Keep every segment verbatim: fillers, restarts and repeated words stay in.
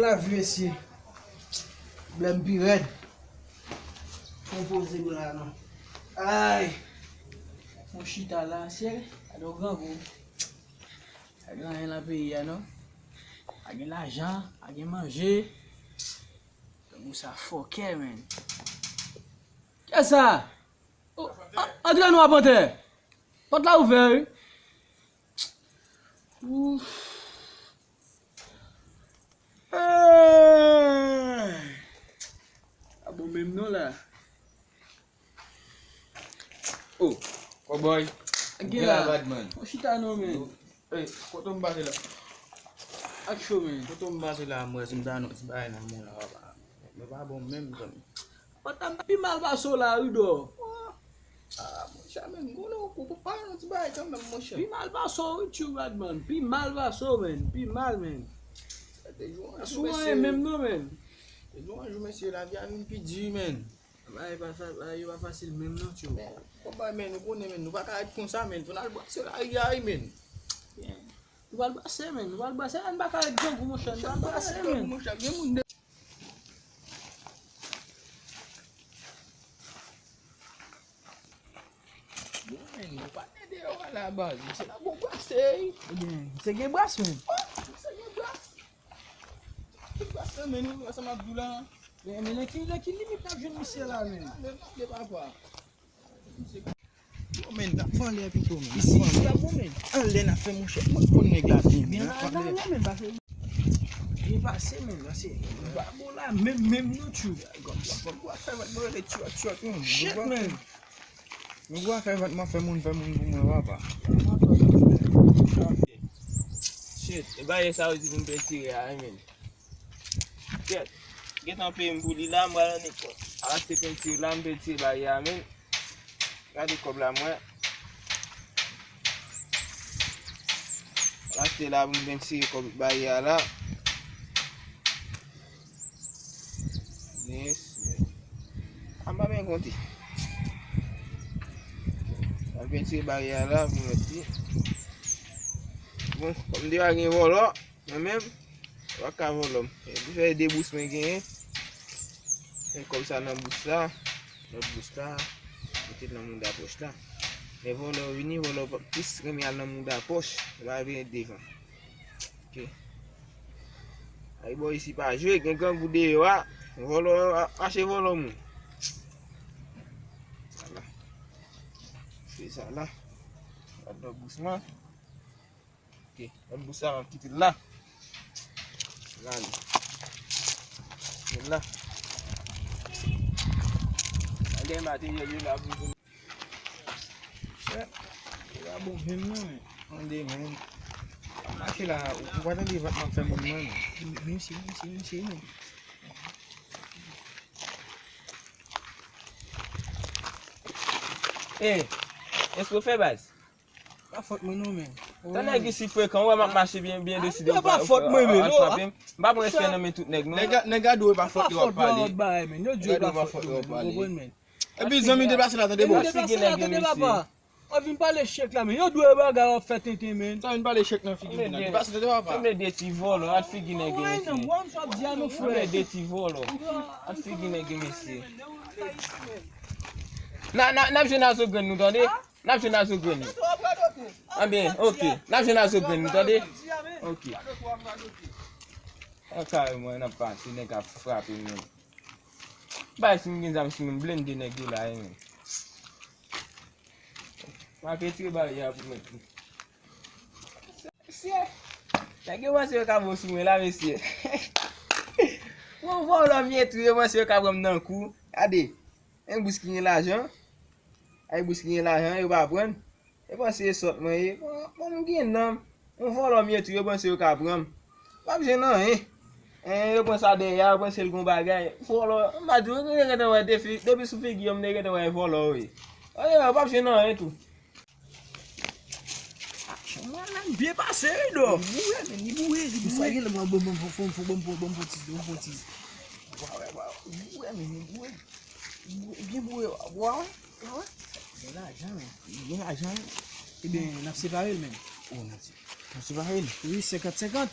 Lavi, mesye. Blè m pi rèd. Fon poze m la, non. Ay! Mwen chita la, se, gade yon grangou. Pa gen anyen nan peyi a, non. Pa gen lajan, pa gen manje. Grangou sa fòkè, menn. Kiyès sa? Oh, an-, antre non, Panthère. Pòt la ouvè, wi. Ouf. Hey! A bon, menm non la. Oh, cowboy. Gen la, badman. Ou chita non, men. Hey, kote m pase la? Ak cho, men. Kote m pase la, mwen, si m ta nan ti bagay nan men la, papa. Mwen pa bon menm, zanmi. Pantan pi mal pase w la, Ridò. Ah, monchè, men, m konnen w, ou pa nan ti bagay kanmenm, monchè. Pi mal pase w, wi, tchou, badman. Pi mal pase w, men. Pi mal, men. Sa te jou an jou, mesye. Menm non, men. Te jou an jou, mesye, lavi a vin pi di, men. Bagay pa fa-, bagay yo pa fasil menm non, tchou. Men, kòman, men, nou konnen, men, nou pa ka ret konsa, men, fò n al brase lari a, wi, men. Nou pral brase, men, nou pral brase, nou pa ka ret grangou, monchè, nou pral brase, men. Monchè, gen moun de- Bon, men, nou pa nan deyò a la, baz, se la bon brase, wi. Ebyen, se gen bras, men. Oh, se gen bras. Tout bas nan men nou, sa m ap di w la. Men, men nan ki, nan ki limit n ap jwenn misye la, men? Men, men, papa. Yo, men, n ap fè anlè pito, men. Isi, isi pa bon, men. Anlè n ap fè, monchè. Mwen konn nèg la byen, men. Men, n ap fè anlè, men, pase. Byen pase, men, pase. Babo la, menm, menm non, tchou. Gòm, gòm, gòm, gòm, fè vant mwen rele tchou, tchou, tchou. Shit, men. Nou gwa fè vant mwen fè moun, fè moun pou mwen, papa. Shit, e bagay sa yo di pou m pentire a, wi, men. Kèt, gentan peye m pou li la, m pral annik achte penti la, m pentire bagay a, men. Gade kòb la, mwen. Achte la pou m pentire kòb bagay a la. Yes. A m pa byen konte. Al pentire bagay a la pou mèt li. Bon, kòm m te pa gen vòlò, mwen menm, yo pa ka vòlò m. Li fè de bous mwen genyen. Fè kòb sa nan bous sa, lòt bous la, mete l nan mouda pòch la. Lè vòlò vini, vòlò plis renmen al nan mouda pòch, yo pa vin devan. Ok. Ay, bò isi pa jwe, gen grangou deyò a. Vòlò, a, mache vòlò moun. Sa la. Fè sa la. Gad lòt bous lan. Ok, lòt bous la, m ap kite l la. L ale. Kite l la. Gade materyèl yo la pou Chè, e pa bon menm non, men. Tande, men. Mache la, ou, ou pa tande vant m ap fè moun nan, men. Men, men, se, men, se, men, se, men. E, èske w fè baz? Pa fòt mwen non, men. Tan nèg isi frekan, ou wè m ap mache byen, byen deside, ou pa fòt mwen, men, al frape m. M pa pran respè nan men tout nèg, non. Nèg a, nèg a dwe pa fòt lè w ap pale. Nèg a dwe pa fòt lè w ap pale. Epi zanmi deplase la, tande, bò. Deplase la, tande, papa. W ap vin pale chèk la, men yo dwe bagay w ap fè tenten, men. Sa vin pale chèk nan figi m nan. Deplase, tande, papa. Mwen de ti vòlò, gad figi nèg yo, mesye. Mwen de ti vòlò, gad figi nèg yo, mesye. N a, n a, n ap jwenn a zo grenn nou, tande? N ap jwenn a zo grenn nou. Anben, ok. N ap jwenn a zo grenn nou, tande? Ok. An kare mwen, n ap pase, nèg ap frape, men. Bay, si m gen zam, si m blende nèg yo la, men. M ap retire baryè a pou mèt li. Mesye, nèg yo panse yo ka bon sou mwen la, mesye. Yon vòlò m ye tou, yo panse yo ka pran m nan kou. Gade, yon bous ki gen lajan. Ay, bous ki gen lajan, yo pa pran. Yo panse e sòt mwen ye. Bon, bon, m gen nanm. Yon vòlò m ye tou, yo panse yo ka pran m. M p ap jwenn anyen. Yo pran sa dèyè a, yo panse l gon bagay. Vòlò, m pa di w, m te gentan wè depi, depi sou figi yo, m te gentan wè vòlò yo ye. Anyen, yo p ap jwenn anyen tou. Aksyon, mwen menm byen pase, wi, dò. Li boure, men li boure, li boure. Sa gen lè mwen bon, bon, bon, bon, bon, bon, bon, ti, bon, bon, ti. Wa, wa, wa, li boure, men li boure. Li boure, byen boure, wa, wa, wa. Gen lajan, men. Gen lajan, wi. Ebyen, n ap separe l, men. Oh, n ap se-, n ap separe l. Wi, senkant senkant.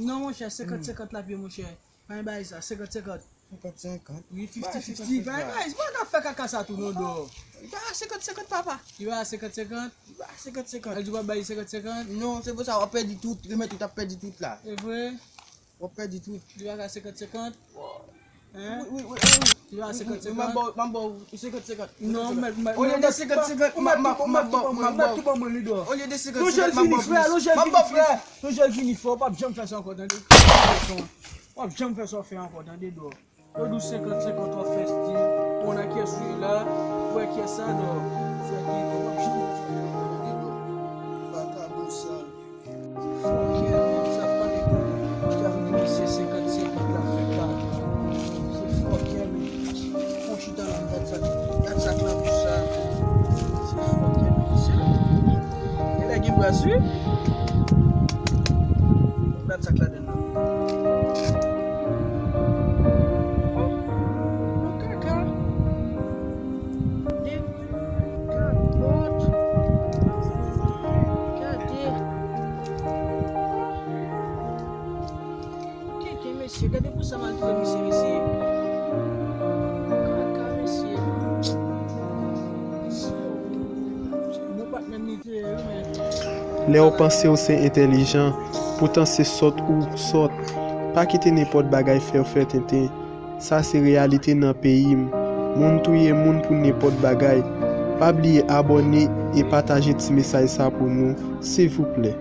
Non, monchè, senkant senkant l ap ye, monchè. Pa gen bagay sa, senkant senkant. Senkant senkant. Wi, fifty fifty. Pa gen bagay, pa gen bagay, pa ka fè kaka sa tou non, Dò. Li pa senkant senkant, papa. Li pa senkant senkant? Li pa senkant senkant. Li di w ap bay li senkant senkant? Non, se pou sa w ap pèdi tout, remèt ou t ap pèdi tout la. E vre? W ap pèdi tout. Li pa ka senkant senkant? Hein? Wi, wi, wi, wi. Li pa senkant senkant? M ap ba w, m ap ba w senkant senkant. Non, mèt, mèt, olye de senkant senkant, m ap, m ap, m ap ba w, m ap ba w. Olye de senkant senkant, m ap ba w plis. Lonje l vini, frè, lonje l vini, frè. Lonje l vini, frè, w p ap janm fè sa ankò, tande? W p ap janm fè sa w fè ankò, tande, Dò. Yo di w senkant senkant w ap fè stil. Ou konn a kiyès ou ye la, ou wè kiyès sa, Dò. Frè ki, w p ap janm fè sa w fè ankò, tande, Dò. Vakabon sal. Se fòkè, men, sa k pale pou ou. Fè m di se senkant senkant la fè pa. Se fòkè, men. Fon chita la, gad sa. Gad sa k nan bouch sa. Se fòkè, men. Se, e nèg gen bras, wi. Gad sa k ladann nan. Oh, oh, kaka. De Kapòt. Gade. Keke, mesye, gade pou sa m al touye misye, mesye. Kaka, mesye. Bon, patnè m li te ye, wi, men. Lè w panse w se entèlijan, poutan se sòt ou sòt. Pa kite nenpòt bagay fè w fè tenten. Sa se reyalite nan peyi m. Moun touye moun pou nenpòt bagay. Pa bliye abòne e pataje ti mesaj sa pou nou, silvouplè.